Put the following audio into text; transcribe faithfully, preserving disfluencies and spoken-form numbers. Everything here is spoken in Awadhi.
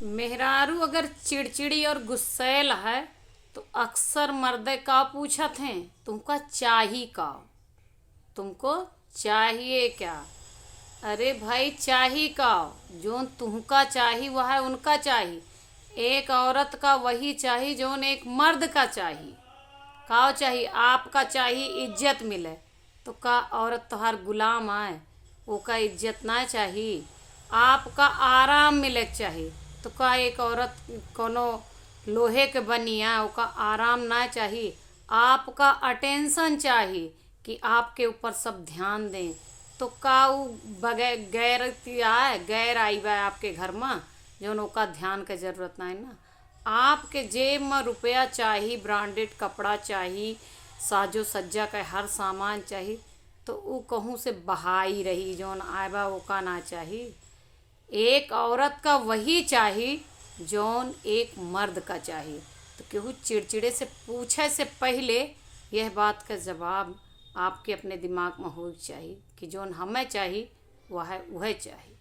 मेहरारू अगर चिड़चिड़ी और गुस्सैल है, तो अक्सर मर्दे का पूछत हैं, "तुमका चाही का? तुमको चाहिए क्या?" अरे भाई, चाही का? जौन तुमका चाही, वह उनका चाही। एक औरत का वही चाही, जौन एक मर्द का चाही। का चाही? आपका चाही इज्जत मिले। तो का औरत तोहार गुलाम आए? ओका इज्जत ना चाही? आपका आराम मिले के चाही। तो का एक औरत कोनो लोहे के बनी आए, ओका आराम ना चाही? आपका अटेंशन चाही कि आपके ऊपर सब ध्यान दें। तो का उ बगै-, गैर आए, गैर आई बा आपके घर में, जौन ओका ध्यान के जरूरत ना है ना? आपके जेब में रुपया चाही, ब्रांडेड कपड़ा चाही, साजो सज्जा का हर सामान चाही, तो उ कहूँ से बहाई रही, जौन आए बा ओका ना चाही। एक औरत का वही चाही, जौन एक मर्द का चाही। तो केहू चिड़चिड़े से पूछे से पहिले यह बात का जवाब आपके अपने दिमाग में होए के चाही कि जौन हमें चाही, वह, वह चाही।